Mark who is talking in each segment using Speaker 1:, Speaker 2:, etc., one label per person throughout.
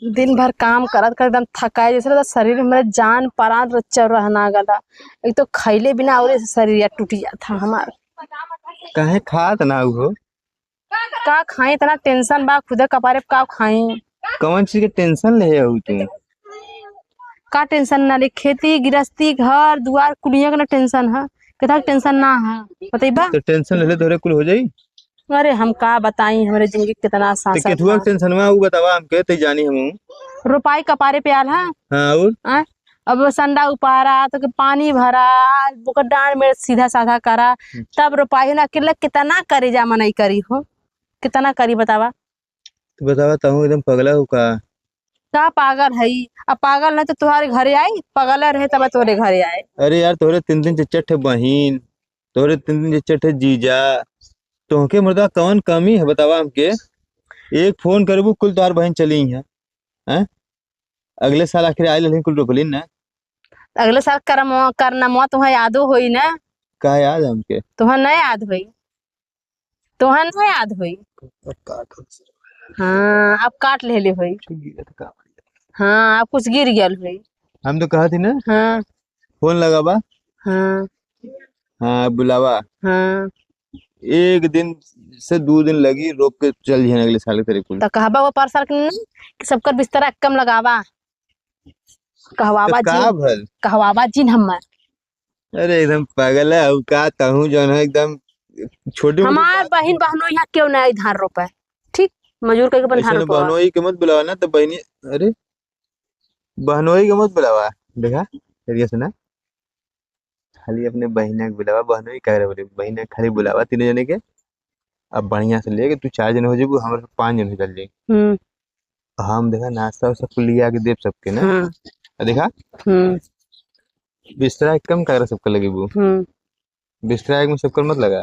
Speaker 1: दिन भर काम करत करत एकदम थकाए जैसे लगता शरीर में जान परान रच्चर रहना गला। एक तो खइले बिना और शरीर टूट जाता हमार।
Speaker 2: काहे खात ना हो?
Speaker 1: का खाई, इतना टेंशन बा खुदे कपारे पे, का खाई?
Speaker 2: कौन चीज के टेंशन ले हो तू?
Speaker 1: का टेंशन ना ले, खेती गृहस्थी घर दुआर कुलिया के ना टेंशन है, कितना टेंशन ना है बताइबा।
Speaker 2: तो टेंशन ले तोरे कुल हो जाई।
Speaker 1: अरे हम का बताई हमरे जिंदगी के कितना
Speaker 2: तो
Speaker 1: सांसा
Speaker 2: केथुआ के टेंशन में उ बतावा हमके ते जानी हम।
Speaker 1: रोपाई कपारे पे आल है।
Speaker 2: हां और
Speaker 1: आ? अब संडा उपारा तो के पानी भरा, ओकर डांड में सीधा साधा करा तब रोपाई ना। अकेला कितना करे जा मनई करी हो, कितना करी बतावा।
Speaker 2: तो बतावा तहु एकदम पगला हो का?
Speaker 1: का पागल है? अब पागल नहीं तो तुम्हारे घरे आई, पागल रहे तब तोरे घरे आए।
Speaker 2: अरे यार तोरे तीन तीन चार ठे बहिन, तोरे तीन तीन चार ठे जीजा, तोहके मुर्दा कौन कमी है बतावा हमके? एक फोन करबू कुल तोहार बहन चली है हैं? अगले साल आखिर आइल रही कुल रोपलिन ना।
Speaker 1: अगले साल करम करना मुआ तुम्हें यादो होई ना।
Speaker 2: का याद हमके?
Speaker 1: तुम्हें नहीं याद होई, तुम्हें नहीं याद होई। हाँ अब काट ले ले होई। हाँ अब कुछ गिर गया होई।
Speaker 2: हम तो कहा थी ना।
Speaker 1: हाँ
Speaker 2: फोन लगावा।
Speaker 1: हाँ
Speaker 2: हाँ बुलावा।
Speaker 1: हाँ
Speaker 2: एक दिन से 2 दिन लगी रोप के चल जाए अगले साल के तेरे कुल।
Speaker 1: तो कहबा वो पर साल के कि सबकर बिस्तरा कम लगावा, कहवावा
Speaker 2: तो का
Speaker 1: जी,
Speaker 2: भल
Speaker 1: कहवावा जी हमार।
Speaker 2: अरे एकदम पागल है अब का तहु जौन है एकदम छोटी मोटी
Speaker 1: हमार बहन बहनों यहाँ क्यों ना धान रोपे, ठीक मजूर करके अपन धान
Speaker 2: ऐसे
Speaker 1: रोपवा।
Speaker 2: बहनोई के मत बुलावा ना तो बहनी, अरे बहनोई के मत बुलावा। देखा तेरिया सुना, खाली अपने बहिना के बुलावा, बहनोई कह रहे बोले बहिना खाली बुलावा तीनों जने के। अब बढ़िया से लेके तू 4 जने हो जेबू, हमरे 5 जने हो चल जाई। हम देखा नाश्ता सब कुल लिया के देव सबके ना।
Speaker 1: हाँ।
Speaker 2: देखा बिस्तरा कम कर सबके लगेबू। बिस्तरा एक में सबकर मत लगा,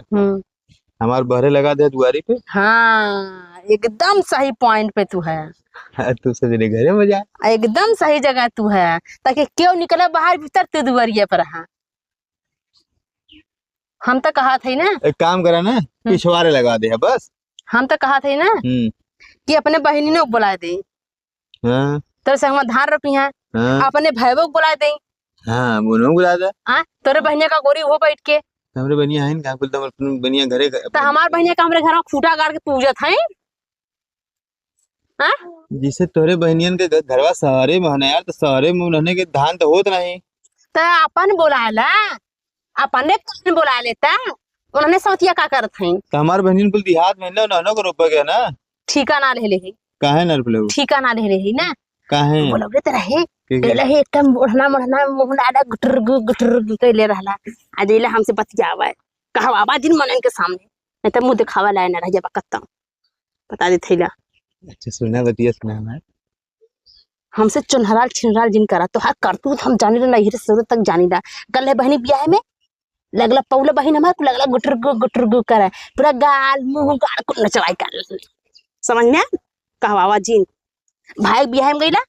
Speaker 2: हमार बहरे लगा दे दुआरी पे।
Speaker 1: हाँ एकदम सही पॉइंट पे तू है।
Speaker 2: हाँ, तू सब जने घरे में जा,
Speaker 1: एकदम सही जगह तू है, ताकि क्यों निकले बाहर भीतर तू दुआरिया पर। हाँ हम तो कहा थे ना,
Speaker 2: एक काम करा ना पिछवाड़े लगा दे बस।
Speaker 1: हम तो कहा थे ना कि अपने बहनी ने बुला दे।
Speaker 2: हाँ
Speaker 1: तेरे संग में धान रोपी है।
Speaker 2: हाँ
Speaker 1: अपने भाइयों को बुला दे।
Speaker 2: हाँ उन्हों बुला दे।
Speaker 1: हाँ तोरे बहनिया का गोरी हो बैठ के।
Speaker 2: हमरे बनिया है ना, बोलता हम बनिया घरे।
Speaker 1: तो हमार बहनिया का हमरे घर में खूटा गाड़ के पूजत है। हाँ
Speaker 2: जिसे तोरे बहनियन के घरवा शहरे में है यार, तो शहरे में रहने के धान तो होत नहीं।
Speaker 1: तो अपन बुला ला, अपने कौन बुला लेता, उन्होंने सौतिया का करत है।
Speaker 2: तो हमार बहनियन कुल देहात में ना, ना को रोपा गया ना।
Speaker 1: ठीका ना ले ले,
Speaker 2: काहे ना रोपले?
Speaker 1: ठीका ना ले ले ना।
Speaker 2: काहे
Speaker 1: बोलबे त रहे गेले हे एकदम ओढ़ना मोढ़ना मुंह डाला गुटर गु गुटर गु कैले रहला। आज इला हमसे बतियावे कहवावा जिन मनन के सामने, नहीं तो मुंह दिखावा लाए ना रह जाबा कत्ता बता दे थैला।
Speaker 2: अच्छा सुना बतिया सुना हमार
Speaker 1: हमसे चुनहराल छिनहराल जिन करा तो हर करतूत हम जानी नहीं रे शुरू तक जानी ना। कल है बहनी ब्याह में लगला पौला बहन हमार को लगला गुटर गु गुटर गु करे, पूरा गाल मुंह गाल को नचवाई कर, समझ में? कहवावा जिन भाई ब्याह में गईला,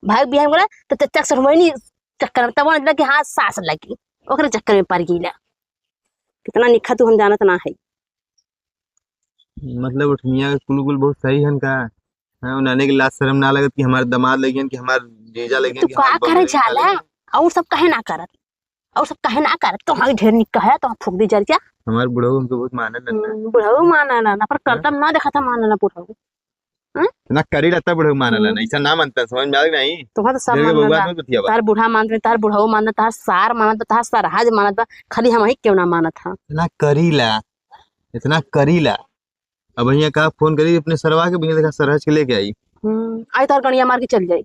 Speaker 1: भाई ब्याह में गईला तो चचा सरमनी चक्कर में तब ना कि हां सास लगी ओकरे चक्कर में पड़ गईला। कितना निखा तू हम जानत ना है।
Speaker 2: मतलब उठमिया के कुल कुल बहुत सही हन का। हां उन्होंने के लाज शर्म ना लगत कि हमार दामाद लगियन कि हमार जीजा लगियन
Speaker 1: तू
Speaker 2: कि
Speaker 1: का
Speaker 2: हमार
Speaker 1: करे जाला और सब काहे ना करत, और सब काहे ना करत? तो हां ढेर निक है तो फूक दी जल जा।
Speaker 2: हमार बुढ़ऊ हमको बहुत मानल ना।
Speaker 1: बुढ़ऊ माना ना, पर करतम ना देखा था मानना बुढ़ऊ
Speaker 2: ना करी रहता बुढ़ऊ मानला ना, ऐसा ना मानता, समझ में आ नहीं?
Speaker 1: तो तो सब मानला, तार बूढ़ा मानत, तार बुढ़ऊ मानत, तार सार मानत, तार सरहाज मानत, खाली हम ही क्यों ना मानत था।
Speaker 2: इतना करीला, इतना करीला। अब भैया का फोन करी अपने सरवा के, भैया देखा सरहज के लेके आई।
Speaker 1: आई तार गणिया मार के चल जाई।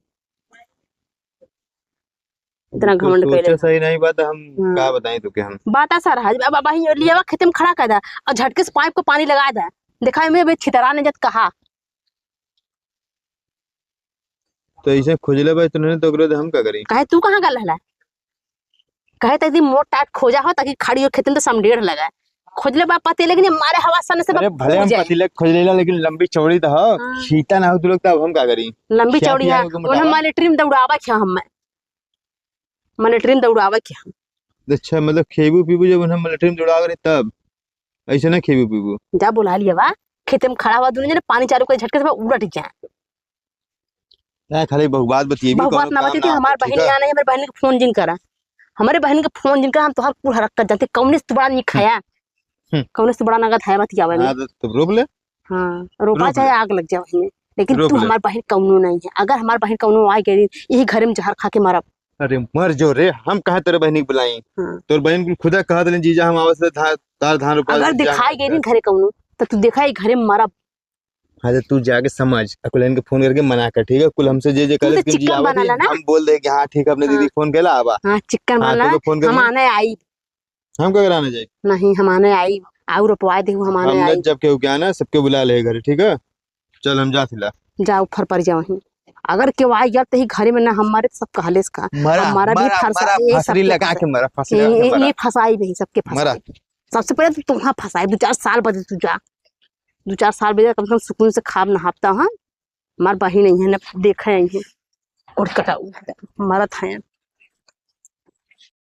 Speaker 1: इतना घमंड
Speaker 2: कैले सही नहीं बात, हम का बताएं तो के हम
Speaker 1: बात सरहज। अब अब ही लियावा खेत में खड़ा कर दे और झटके से पाइप को पानी लगा दे, देखा में बे छितरा नहीं जत कहा।
Speaker 2: तो ऐसे खोजले भाई तूने तो ओकरो हम का करी?
Speaker 1: काहे तू कहां गल रहला? काहे तक दी मोट टाट खोजा हो ताकि खड़ी हो खेत में तो समडेढ़ लगा खोजले बा पते, लेकिन मारे हवा सन से
Speaker 2: अरे भले हम पतीले खोज लेला लेकिन लंबी चौड़ी तो हो, छीता ना हो तू लोग तब हम का करी?
Speaker 1: लंबी चौड़ी है उन मिलिट्री में दौड़ावा क्या हम, मिलिट्री में दौड़ावा क्या?
Speaker 2: अच्छा मतलब खेबू पीबू जब हम मिलिट्री में दौड़ावा करे तब ऐसे ना खेबू पीबू।
Speaker 1: जा बुला लिया बा खेत में खड़ा हुआ दुनिया ने पानी चालू कर झटके से उलट जाए।
Speaker 2: ना खाली बहुबात बतिएबी
Speaker 1: बहुत ना बती थी हमार बहन यहाँ नहीं, हमारे बहन के फोन जिन करा, हमारे बहन के फोन जिन करा, हम तोहार कुल हरकत जानते। कौने से तू बड़ा नहीं खाया, कौने से बड़ा नगद है बतियावे में।
Speaker 2: हां तो रोप ले।
Speaker 1: हां रोपा
Speaker 2: रोप
Speaker 1: चाहे
Speaker 2: ले।
Speaker 1: आग लग जाए वही में, लेकिन
Speaker 2: रोप
Speaker 1: तू
Speaker 2: ले।
Speaker 1: हमार बहन कौनो नहीं है। अगर हमार बहन कौनो आ गई यही घरे में जहर खा के मरब।
Speaker 2: अरे मर जो रे, हम कहा तेरे बहनी के बुलाई?
Speaker 1: हाँ।
Speaker 2: तोर बहन को खुदा कहा देले जीजा हम आवत से तार धान रोपा
Speaker 1: अगर दिखाई गई घरे कौनो तो तू देखा ही घरे में मरब।
Speaker 2: हाँ तो तू जाके समझ, कुल इनके फोन करके मना कर, ठीक है? कुल हमसे जे जे
Speaker 1: तू
Speaker 2: करे
Speaker 1: तो चिकन बनाला ना?
Speaker 2: हम बोल दे कि हाँ ठीक है अपने
Speaker 1: हाँ।
Speaker 2: दीदी फोन केला आवा।
Speaker 1: हाँ चिकन
Speaker 2: हाँ,
Speaker 1: बनाला
Speaker 2: तो फोन कर
Speaker 1: हम आने आई।
Speaker 2: हम क्या कराने जाए?
Speaker 1: नहीं हम आने आई, आऊ रोपवा दे हम आने
Speaker 2: हम
Speaker 1: आई।
Speaker 2: जब केहू के आना सबके बुला ले घरे, ठीक है? चल हम जा थिला।
Speaker 1: जाओ फर पर जाओ ही, अगर केहू आई गया तो ही घरे में ना हमारे सब कहले का
Speaker 2: मरा
Speaker 1: हमारा भी
Speaker 2: मरा
Speaker 1: फरसा-
Speaker 2: मरा
Speaker 1: ये
Speaker 2: फसरी
Speaker 1: सबके
Speaker 2: लगा
Speaker 1: फंसा-
Speaker 2: के मरा, फसरी लगा के मरा।
Speaker 1: ये फसाई नहीं सबके
Speaker 2: मरा।
Speaker 1: फसाई। सबसे पहले तो तुम्हारा फसाई, 2-4 साल बदे तू जा, 2-4 साल बदे कम से कम सुकून से खाब नहाता। हाँ हमार बहन नहीं है ना देखे नहीं है और कटाऊ मरत है।